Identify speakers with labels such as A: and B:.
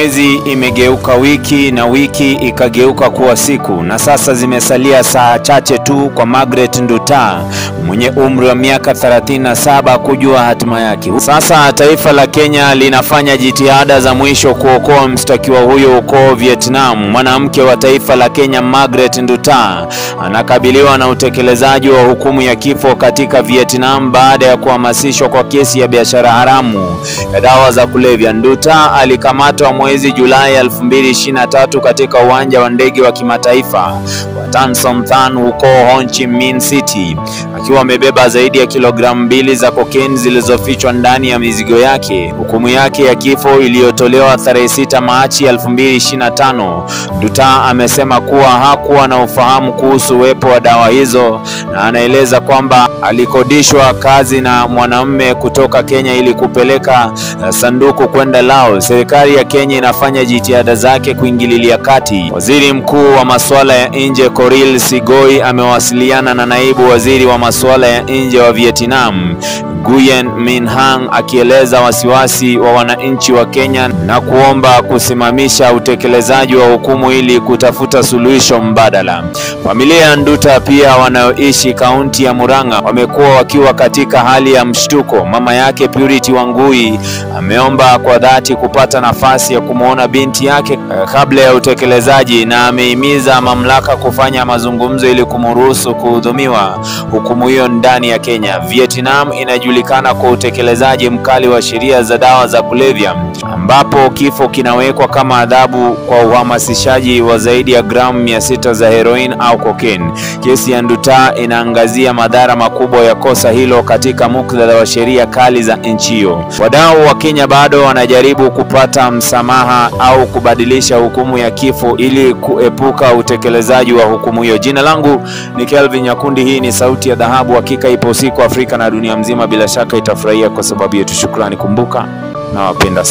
A: Miezi imegeuka wiki na wiki ikageuka kuwa siku, na sasa zimesalia saa chache tu kwa Margaret Nduta mwenye umri wa miaka 37 kujua hatima yake. Sasa taifa la Kenya linafanya jitihada za mwisho kuokoa mshtakiwa huyo huko Vietnam. Mwanamke wa taifa la Kenya Margaret Nduta anakabiliwa na utekelezaji wa hukumu ya kifo katika Vietnam baada ya kuhamasishwa kwa kesi ya biashara haramu ya dawa za kulevya. Nduta alikamatwa mwezi Julai 2023 katika uwanja wa ndege wa kimataifa wa Tan Son Than huko Ho Chi Minh City akiwa amebeba zaidi ya kilogramu 2 za cocaine zilizofichwa ndani ya mizigo yake. Hukumu yake ya kifo iliyotolewa tarehe 6 Machi 2025. Nduta amesema kuwa hakuwa na ufahamu kuhusu uwepo wa dawa hizo na anaeleza kwamba alikodishwa kazi na mwanamume kutoka Kenya ili kupeleka sanduku kwenda Laos. Serikali ya Kenya inafanya jitihada zake kuingililia kati. Waziri Mkuu wa masuala ya nje Korir Sing'oei amewasiliana na naibu waziri wa masuala ya nje wa Vietnam Nguyen Minh Hang akieleza wasiwasi wa wananchi wa Kenya na kuomba kusimamisha utekelezaji wa hukumu ili kutafuta suluhisho mbadala. Familia ya Nduta pia wanaoishi kaunti ya Murang'a wamekuwa wakiwa katika hali ya mshtuko. Mama yake Purity Wangui ameomba kwa dhati kupata nafasi ya kumuona binti yake kabla ya utekelezaji na amehimiza mamlaka kufanya mazungumzo ili kumruhusu kuhudumiwa hukumu hiyo ndani ya Kenya. Vietnam inajulikana kwa utekelezaji mkali wa sheria za dawa za kulevya, ambapo kifo kinawekwa kama adhabu kwa uhamasishaji wa zaidi ya gramu 600 za heroin au cocaine. Kesi ya Nduta inaangazia madhara makubwa ya kosa hilo katika muktadha wa sheria kali za nchi hiyo. Wadau wa Kenya bado wanajaribu kupata msamaha au kubadilisha hukumu ya kifo ili kuepuka utekelezaji wa hukumu hiyo. Jina langu ni Kelvin Nyakundi, hii ni Sauti ya Dhahabu. Hakika ipo siku Afrika na dunia mzima bila shaka itafurahia kwa sababu yetu. Shukrani, kumbuka na wapenda.